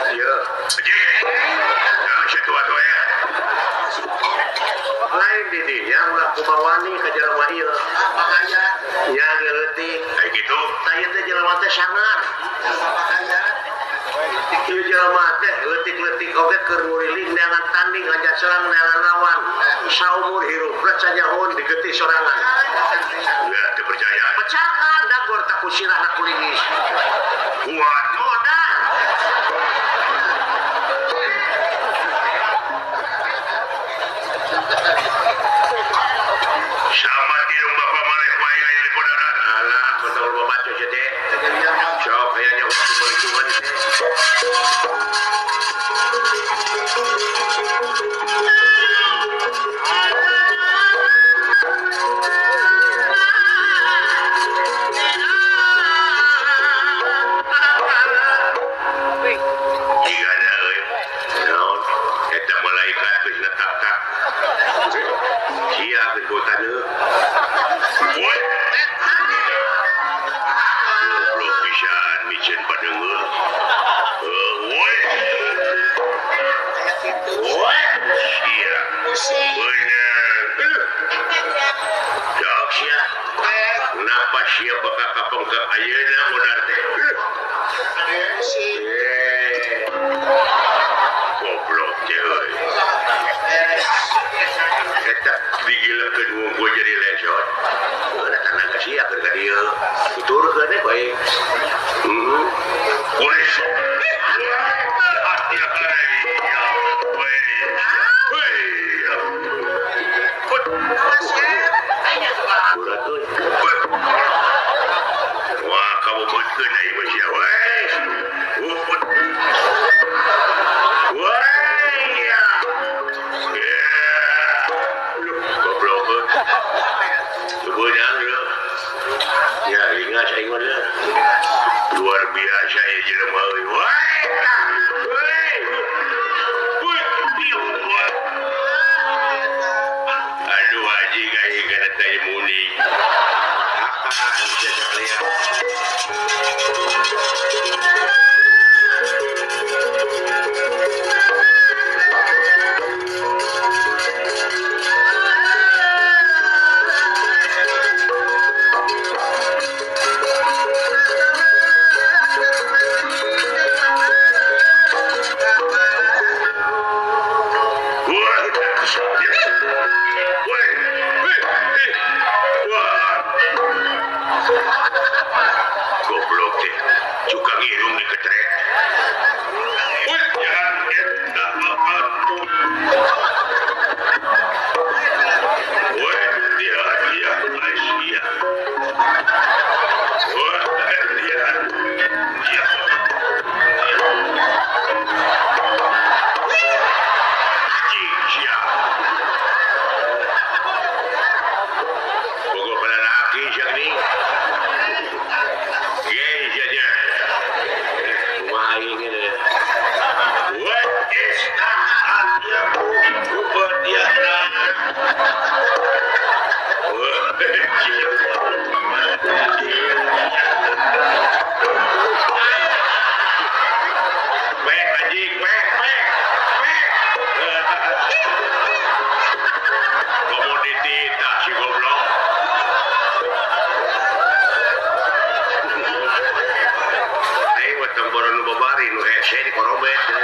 Ieu. Anjing. Nah, sia tua-tua ya. Lain di dinya ulah kumawani ka jelema ieu. Bahaya. Nya leutik. Kayak gitu. Tah ieu teh jelema teh sangar. Bahaya. Ieu jelema teh leutik-leutik oge keur nguriling neangan tanding ngajak serang neangan lawan. Saumur hirupna canyahoun digetih sorangan. Ya, teu percaya. Pecakan dagor tak ku sirahna kulingis. Kuat modal. Sama tirung bapak maneh wae aya di podaran. Alah, betul bapak cucu teh. Sok kayaknya waktu boleh cuman teh. Jika ada euy. Naon? Eta malaikat geus letak-tak. Sia geus botan euy. Woi. Goblok pisan miceun padeungeuh. Woi. Woi. Sia. Bener. Jawab sia. Kenapa sia bakal kapengkep ayeuna modar teh? Goblok teh euy. Eta digilekeun wungkul jadi lesot. Heula tanaga sia keur ka dieu. Tuturkeun we bae. Heeh. Woi. Wah, kamu beutkeun ai mah sia we. Ya, ingat saya ingat lah. Luar biasa ya jelema euy. Woi. Woi. Woi, woi. Aduh haji gaya kana teh muni. Akan sekalian. Goblok teh, cukang irung diketrek. Aing mah tong boron nu babari nu hese di korobet.